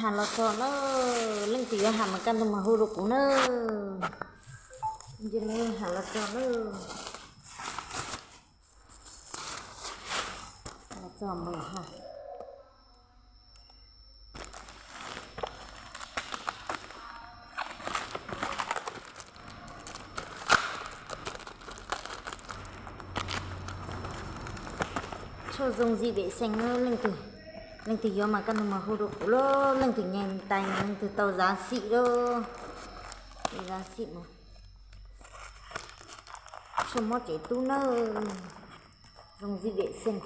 Has los txog na, leej twg yuav has mas kaj ntug mas hu rau kuv na. Nce lub has los txog na. Los txog mas has. Tshuaj zoo zim vem xees na, leej twg, leej twg yuav mas kaj ntug mas hu rau kuv lauj, leej twg nyeem tais mas leej twg tau zav xim lauj. Zav xim mas tshuaj mob tsev tub na, zoo zim vem xees.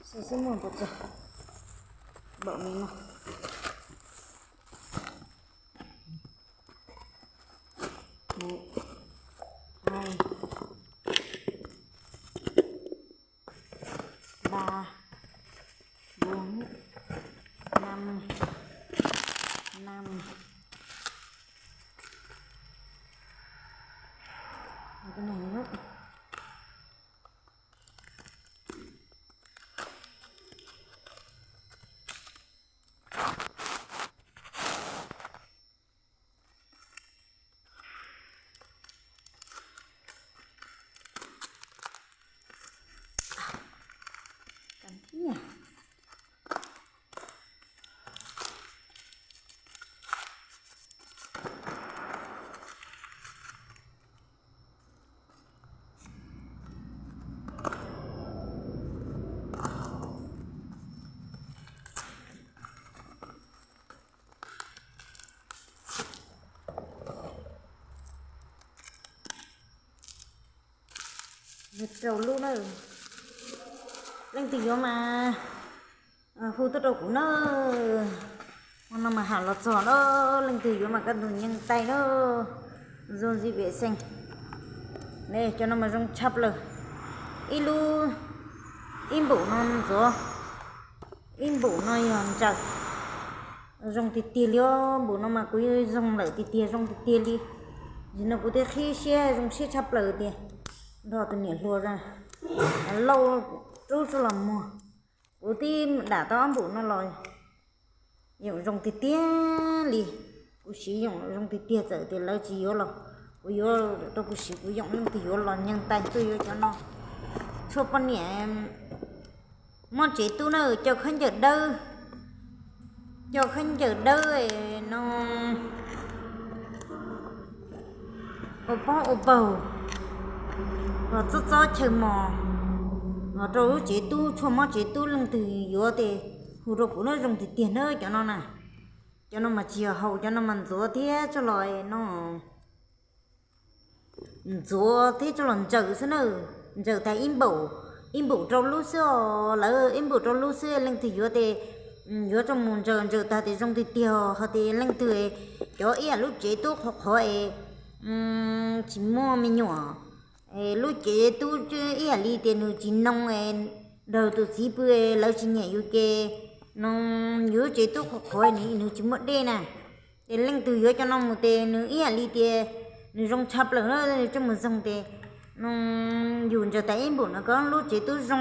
Xib xib muaj puas txog npaum li no. Một, hai, ba, bốn, năm, năm. Cái này nữa. Rau lub na, leej twg yuav mas hu tuaj rau kuv na. Hmo no mas has los txog na, leej twg yuav mas kaj ntug nyeem tais na. Zoo zim vem xees. Cov no mas zoo tshaj plaws. Ib lub, ib npum no ntxuav, ib npum no yog ntsaws. Zoo tiag tiag li os, npum no mas kuv zoo lawm tiag tiag, zoo tiag tiag li. Nim no kuv twb qhib siab zoo siab tshaj plaws tias nrog tus niam hluas lauj rub tsuj los muag. Kuv twb dam tau ob npum no los yoom zoo tiag tiag li. Kuv siv yoom zoo tiag tiag, txawm tias lawv tsis yuav los kuv yuav rau kuv siv, kuv yoom leej twg yuav los nyeem tais tuaj yuav cov no. Tshuaj poj niam mob tsev tub na, cau khaub ncaws dawb, cau khaub ncaws dawb no, ua pob ua paug, los txob txob chaw mos, los rau lub tsev tub, tshuaj mob tsev tub, leej twg yuav tes hu rau kuv na, zoo tiag tiag na cov no na. Cov no mas tsis yog haus, cov no mas ntxuav thiab tsuj los no. Ntxuav thiab tsuj los ntsaws xwb na, ntsaws tas ib npaum, ib npaum rau lub xwb os, lawv ib npaum rau lub xwb, leej twg yuav tes yuav tsuj mus ntsaws, ntsaws tas tes zoo tiag tiag, ho tes leej twg cov ib yam lub tsev tub qhuav qhuav es tsis muaj me nyuam, lub tsev tub ib yam li tias nws tsis noo, nrog tus txiv pw, lawv tsis nyiam yus ces no, yus lub tsev tub qhuav qhuav nws tsis muaj dej na. Ces leej twg yuav cov no mus tes nws ib yam li tias nws zoo tshaj plaws na, nws coj mus zog tes no, yus ntsaws tas ib npaum no koj lub tsev tub zoo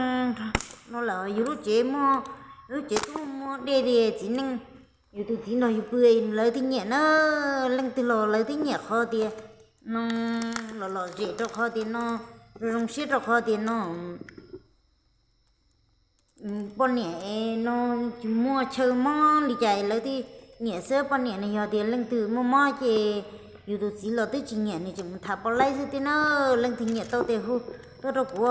no lawm, yus lub tsev muaj, lub tsev tub muaj dej tias txiv neej, yus tus txiv nrog yus pw lawv twb nyiam na, leej twg los lawv twb nyiam qhov tias no, los lom zem rau qhov tias no, zoo zoo siab rau qhov tias no poj niam no tsis muaj chaw mob li cas lawv thiaj nyiam xwb. Poj niam no yog tias leej twg muaj mob ces yus tus txiv los twb tsis nyiam, nws tseem mus tham poj laib xwb thiab na. Leej twg nyiam tau tes hu tuaj rau kuv,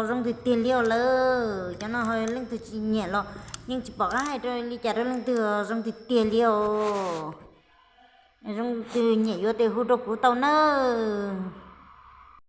zoo tiag tiag li os lawm. Cov no leej twg tsis nyiam los yeej tsis pom qab hais rau li cas rau leej twg, zoo tiag tiag li os. Zoo twg nyiam yuav tes hu rau kuv tau nawb.